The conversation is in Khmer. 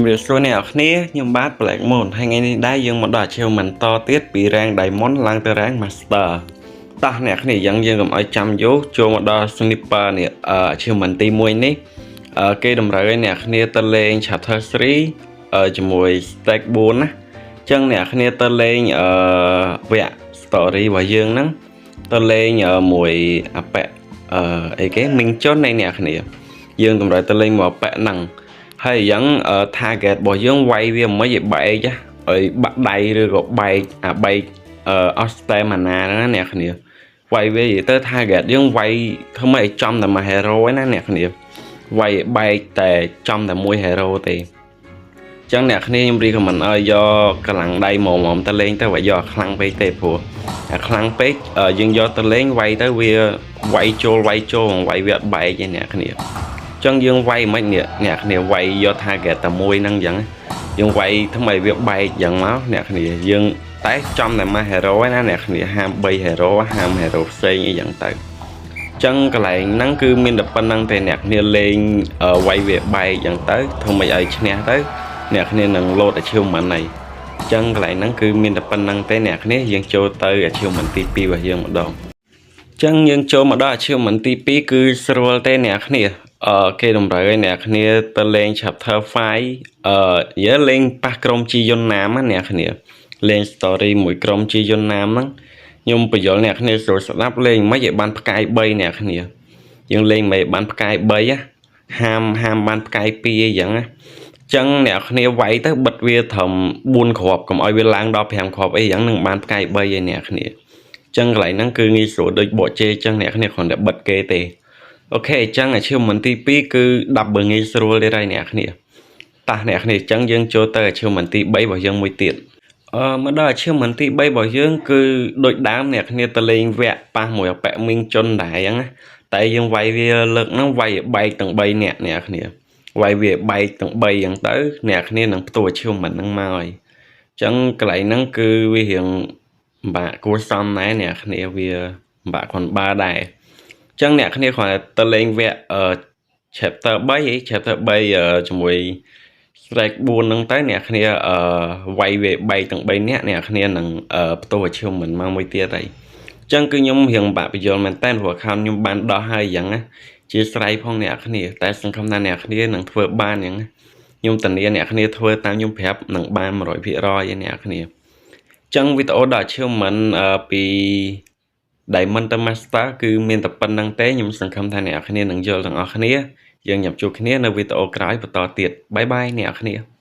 ជំរាបសួរអ្នកនរគ្នាខ្ញុំបាទ Black Moon ហើយថ្ងៃនេះដែរយើងមកដល់ achievement តទៀតពី rank Diamond ឡើងទៅ rank Master។ តោះអ្នកគ្នាយ៉ាងយើងកុំឲ្យចាំយូរចូលមកដល់ Sniper នេះachievement ទី1នេះគេតម្រូវឲ្យអ្នកគ្នាទៅលេង Chapter 3ជាមួយ Stack 4ណាអញ្ចឹងអ្នកគ្នាទៅលេងវគ្គ story របស់យើងហ្នឹងទៅលេងមួយអពៈអីគេមីងជុននៃអ្នកគ្នាយើងតម្រូវទៅលេងមួយអពៈហ្នឹង ហើយអញ្ចឹង target របស់យើងវាយវាមិនឲ្យបែកឲ្យបាក់ដៃឬក៏បែកអាបែកអស់ stamina ហ្នឹងណាអ្នកគ្នាវាយវានិយាយទៅ target យើងវាយធ្វើម៉េចឲ្យចំតែមួយ hero ឯណាអ្នកគ្នាវាយឲ្យបែកតែចំតែមួយ hero ទេអញ្ចឹងអ្នកគ្នាខ្ញុំ recommend ឲ្យយកកម្លាំងដៃមកមកទៅលេងទៅវាយកខ្លាំងពេកទេព្រោះអាខ្លាំងពេកយើងយកទៅលេងវាយទៅវាវាយចូលវាយចូលវាយវាអត់បែកទេអ្នកគ្នា ចឹងយើងវាយមិននេះអ្នកគ្នាវាយយក target តែមួយហ្នឹងអញ្ចឹងយើងវាយថ្មីវាបែកអញ្ចឹងមកអ្នកគ្នាយើងតែចំតែមួយ hero ឯណាអ្នកគ្នាហាម3 hero ហាម hero ផ្សេងអីចឹងទៅចឹងកន្លែងហ្នឹងគឺមានតែប៉ុណ្្នឹងទេអ្នកគ្នាលេងវាយវាបែកអញ្ចឹងទៅធ្វើមិនឲ្យឈ្នះទៅអ្នកគ្នានឹង load achievement ហើយចឹងកន្លែងហ្នឹងគឺមានតែប៉ុណ្្នឹងទេអ្នកគ្នាយើងចូលទៅ achievement ទី2របស់យើងម្ដងចឹងយើងចូលមកដល់ achievement ទី2គឺស្រួលទេអ្នកគ្នាគេតម្រូវឲ្យអ្នកគ្នាទៅលេង chapter 5យើងលេងប៉ះក្រុមជីយុនណាមណាអ្នកគ្នាលេង story មួយក្រុមជីយុនណាមហ្នឹងខ្ញុំបញ្យល់អ្នកគ្នាស្រួលស្ដាប់លេងមិនឲ្យបានផ្កាយ3អ្នកគ្នាយើងលេងមិនឲ្យបានផ្កាយ3ណាហាមហាមបានផ្កាយ2អីចឹងណាចឹងអ្នកគ្នាវាយទៅបិទវាត្រឹម4គ្រាប់កុំឲ្យវាឡើងដល់5គ្រាប់អីចឹងនឹងបានផ្កាយ3ឯអ្នកគ្នាចឹងកន្លែងហ្នឹងគឺងាយស្រួលដូចបកជេចឹងអ្នកគ្នាគ្រាន់តែបិទគេទេ OK អញ្ចឹង achievement ទី2គឺ double ងាយស្រួលទៀតហើយអ្នកគ្នាតោះអ្នកគ្នាអញ្ចឹងយើងចូលទៅ achievement ទី3របស់យើងមួយទៀតមកដល់ achievement ទី3របស់យើងគឺដូចដើមអ្នកគ្នាទៅលេងវគ្គប៉ះមួយអពៈមីងជុនដែរអញ្ចឹងណាតែយើងវាយវាលើកហ្នឹងវាយឲ្យបែកទាំង3នាក់អ្នកគ្នាវាយវាឲ្យបែកទាំង3អញ្ចឹងទៅអ្នកគ្នានឹងផ្ទុះ achievement ហ្នឹងមកហើយអញ្ចឹងកន្លែងហ្នឹងគឺវារៀងពិបាកគួរសមដែរអ្នកគ្នាវាពិបាកគ្រាន់បើដែរ ចឹងអ្នកគ្នាគ្រាន់តែទៅលេងវគ្គchapter 3អី chapter 3ជាមួយ strike 4ហ្នឹងទៅអ្នកគ្នាវាយវាបែកទាំង3នាក់អ្នកគ្នានឹងផ្ទុះ achievement មកមួយទៀតហើយចឹងគឺខ្ញុំរៀងបាក់បញ្យល់មែនតើព្រោះ account ខ្ញុំបានដោះហើយអញ្ចឹងណាជាស្រ័យផងអ្នកគ្នាតែសង្ឃឹមថាអ្នកគ្នានឹងធ្វើបានអញ្ចឹងណាខ្ញុំធានាអ្នកគ្នាធ្វើតាមខ្ញុំប្រាប់នឹងបាន100%ឯអ្នកគ្នាចឹងវីដេអូដល់ achievement ពី Diamond ទៅ Master គឺមានតែប៉ុណ្្នឹងទេខ្ញុំសង្ឃឹមថាអ្នកគ្នានឹងយល់ទាំងអស់គ្នាយើងញ៉ាំជួបគ្នានៅវីដេអូក្រោយបន្តទៀត bye bye អ្នកគ្នា។